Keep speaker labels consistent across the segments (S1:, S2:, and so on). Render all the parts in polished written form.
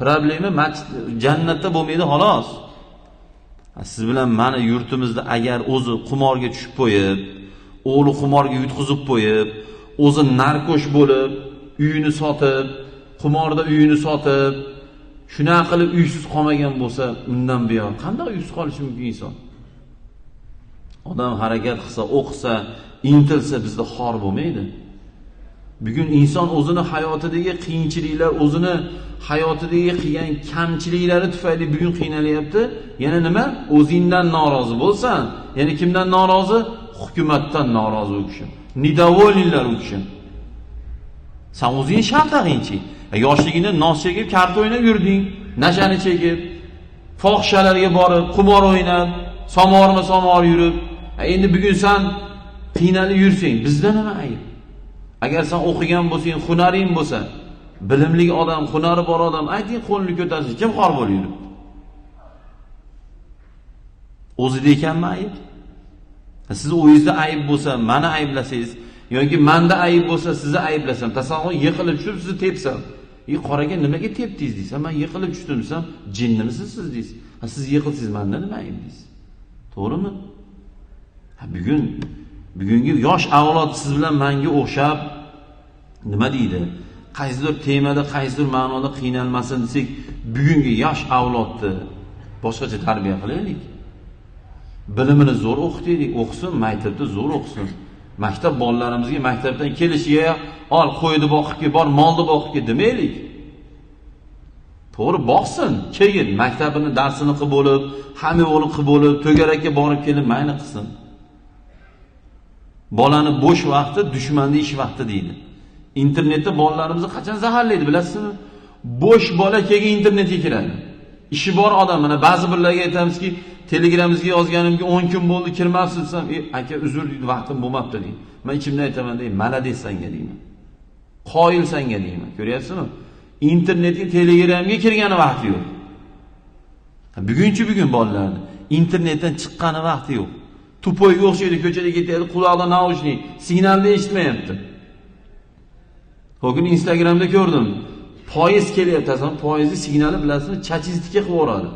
S1: Problema jannatda bo'lmaydi xolos. Siz bilan mani yurtimizda agar o'zi qumorga tushib qo'yib, o'g'li qumorga yutqizib qo'yib, o'zi narkosh bo'lib, uyini sotib, qumorda uyini sotib, shunaqa qilib uysiz qolmagan bo'lsa, undan buyon qanday uysiz qolishi mumkin inson? Odam harakat qilsa, o'qisa, intilsa bizda xor bo'lmaydi. Bugun inson o'zini hayotidagi qiyinchiliklar, o'zini hayotidagi qilgan kamchiliklari tufayli bugun qiynalyapti. Yana nima? O'zingdan norozi bo'lsan, yana kimdan norozi? Hukumatdan norozi u kishi. Недовольный lar u kishi. Sen o'zing shaltag'ingchi. Yoshligingda nos chekib, karta o'ynab yurding, nashani chekib, fohishalarga borib, qumor o'ynab, somorma somor yurib. Endi bugun sen qiynalib yursang, bizda nima ayb? Agar sen o'qigan bo'lsang, hunaring bo'lsa, bilimli odam, hunari bor odam, ayting qo'lini ko'tarsin, kim xor bo'lib yuribdi? O'zida ekanmi ayb? Siz o'zingizda ayb bo'lsa, meni ayblasangiz yoki menda ayb bo'lsa, sizni ayblasam, tasavvur yiqilib tushib sizni tepsam, "Ey qoraga nimaga tepdingiz?" desam, "Men yiqilib tushdim" desam, jinnimisiz siz deysiz. Ha, siz yiqilsangiz menda nima ayb deysiz. To'g'rimi? Ha, bugungi yosh avlod siz bilan menga o'xshab nima deydi? Qaysidir temada, qaysidir ma'noda qiynalmasin desak, bugungi yosh avlodni boshqacha tarbiya qilaylik. Bilimini zo'r o'qitaylik, o'qisin, maktabda zo'r o'qisin. Maktab bolalarimizga maktabdan kelishiga ol, qo'yni boqib kel, bor molni boqib kel demaylik. To'g'ri boqsin, keyin maktabini darsini qilib bo'lib, hamma yo'lini qilib bo'lib, to'garakka borib kelib mayli qilsin. Bolani bo'sh vaqti dushmanning ish vaqti deydi. Internetda bolalarimizni qachon zaharlaydi bilasizmi? Bo'sh bola keyin internetga kiradi. Ishi bor odam, mana ba'zi birlarga aytamizki, Telegramimizga yozganimga 10 kun bo'ldi, kirmabsiz desam, aka uzr deydi, vaqtim bo'lmabdi deydi. Men ichimdan aytaman deyman, malades sanga deyman. Qoyil sanga deyman. Ko'ryapsizmi? Internetga, Telegramga kirgani vaqti yo'q. Bugunchi bugun bolalarni internetdan chiqqani vaqti yo'q. Тупой ga o'xshaydi, ko'chada ketyapti, quloqda наушник, signalni eshitmayapti. Bugun Instagramda ko'rdim. Poyezd kelyapti, aslida poyezdning signali bilasizmi, chachingizni qilib yuboradi.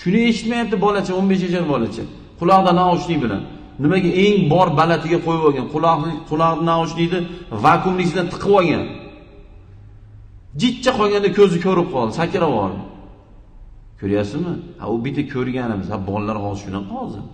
S1: Shuni eshitmayapti bolacha, 15 yashar bolacha. Quloqda наушник bilan. Nimaga eng bor balatiga qo'yib olgan? Quloqni наушник ni vakuumlisidan tiqib olgan. Jitcha qolganda ko'zi ko'rib qoldi, sakrab yubordi. Ko'ryapsizmi? Ha, u bitta ko'rganimiz, ha, bolalar hozir shunaqa hozir.